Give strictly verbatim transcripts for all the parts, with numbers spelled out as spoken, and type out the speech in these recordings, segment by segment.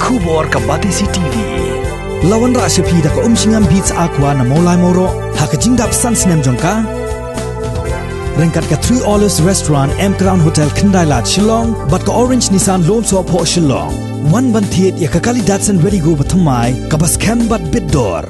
Khubor ka Batesi T V. La wanrah sha phi da ka Umshngam Beats Aqua na Mawlai Mawroh ha ka jingdap san snem jong ka. Ryngkat ka Three Olives Restaurant, M Crown Hotel, Khyndai Lad, Shillong bad ka Orange Nissan Lone Sohphoh, Shillong. Wan ban thied ïa ka kali Datsun Redi-GO bathymmai kaba skhem bad bit dor.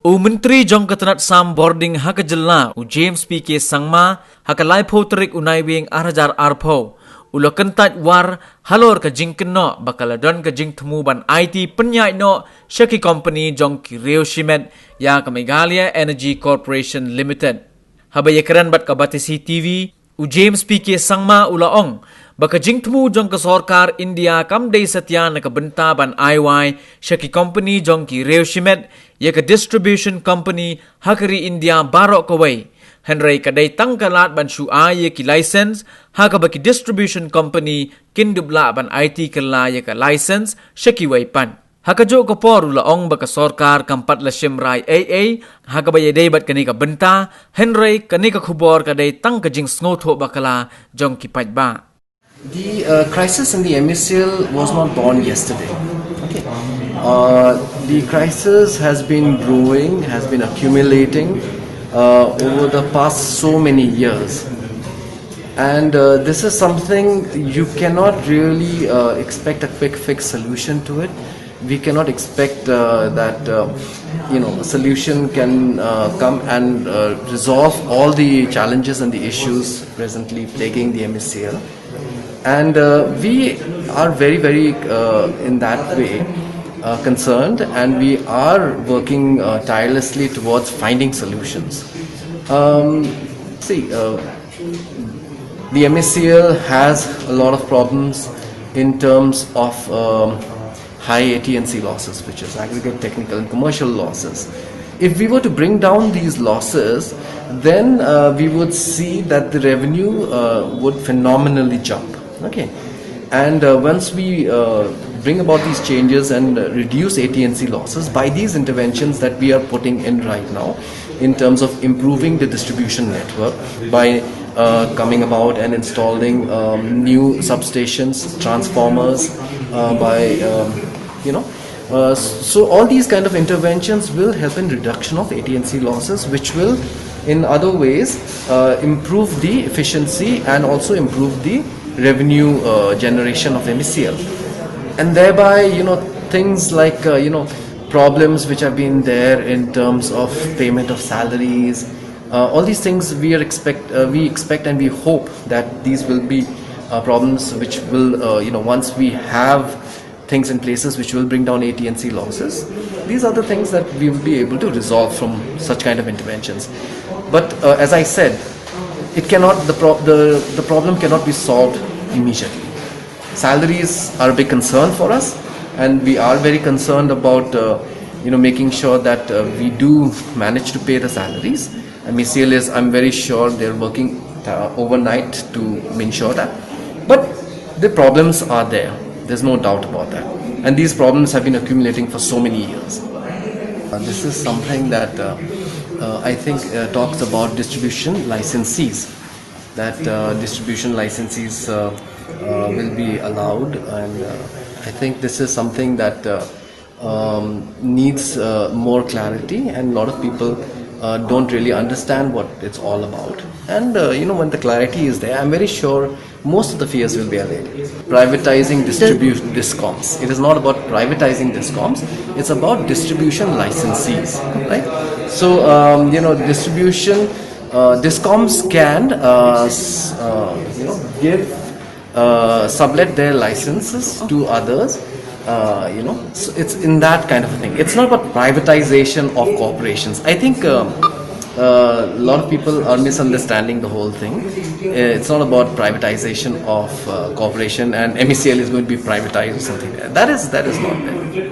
U Myntri jong ka tnat sam bording ha ka jylla, u James P K Sangma, ha ka laiphew tarik u Naiwieng ar hajar arphew, u la kyntait war halor ka jingkynnoh ba ka la don ka jingthmu ban aiti pynïaid noh sha ki kompani jong ki riew shimet ïa ka Meghalaya Energy Corporation Limited. Haba ïakren bad ka Batesi T V, u James P K Sangma u la ong ba ka jingthmu jong ka sorkar India kam dei satia na ka bynta ban ai wai sha ki kompani jong ki riew shimet ïa ka distribution company ha ka ri India baroh kawei. Hynrei ka dei tang ka lad ban shu ai ïa ki license, ha kaba ki distribution company kin dup lah ban aiti kylla ïa ka license sha kiwei pat. Ha kajuh ka por u la ong ba ka sorkar kam pat la shim rai ei ei ha kaba ïadei bad kane ka bynta, hynrei kane ka khubor ka dei tang ka jingsngewthuh bakla jong ki paidbah. The uh, crisis in the M E C L was not born yesterday. Okay. Uh, the crisis has been brewing, has been accumulating uh, over the past so many years. And uh, this is something you cannot really uh, expect a quick fix solution to it. We cannot expect uh, that uh, you know a solution can uh, come and uh, resolve all the challenges and the issues presently plaguing the M E C L. And uh, we are very, very uh, in that way uh, concerned, and we are working uh, tirelessly towards finding solutions. Um, see, uh, the M E C L has a lot of problems in terms of um, high A T and C losses, which is aggregate technical and commercial losses. If we were to bring down these losses, then uh, we would see that the revenue uh, would phenomenally jump. Okay, and uh, once we uh, bring about these changes and uh, reduce A T and C losses by these interventions that we are putting in right now, in terms of improving the distribution network by uh, coming about and installing um, new substations, transformers, uh, by um, you know. Uh, so all these kind of interventions will help in reduction of A T and C losses, which will, in other ways, uh, improve the efficiency and also improve the revenue uh, generation of M E C L, and thereby, you know, things like uh, you know problems which have been there in terms of payment of salaries, uh, all these things we are expect uh, we expect and we hope that these will be uh, problems which will uh, you know once we have things in places which will bring down A T and C losses. These are the things that we will be able to resolve from such kind of interventions. But uh, as I said, it cannot the, pro- the the problem cannot be solved immediately. Salaries are a big concern for us, and we are very concerned about uh, you know making sure that uh, we do manage to pay the salaries. M E C L is, I'm very sure they're working uh, overnight to ensure that. But the problems are there. There's no doubt about that. And these problems have been accumulating for so many years. Uh, this is something that uh, uh, I think uh, talks about distribution licensees. That uh, distribution licensees uh, uh, will be allowed, and uh, I think this is something that uh, um, needs uh, more clarity, and a lot of people uh, don't really understand what it's all about. And uh, you know, when the clarity is there, I'm very sure most of the fears will be allayed. Privatizing distribution discoms. It is not about privatizing discoms. It's about distribution licensees, right? So um, you know, distribution uh, discoms can uh, s- uh, you know give uh, sublet their licenses to others. Uh, you know, so it's in that kind of a thing. It's not about privatization of corporations. I think um, uh, a lot of people are misunderstanding the whole thing. Uh, It's not about privatization of uh, corporation, and M E C L is going to be privatized or something. That is that is not there.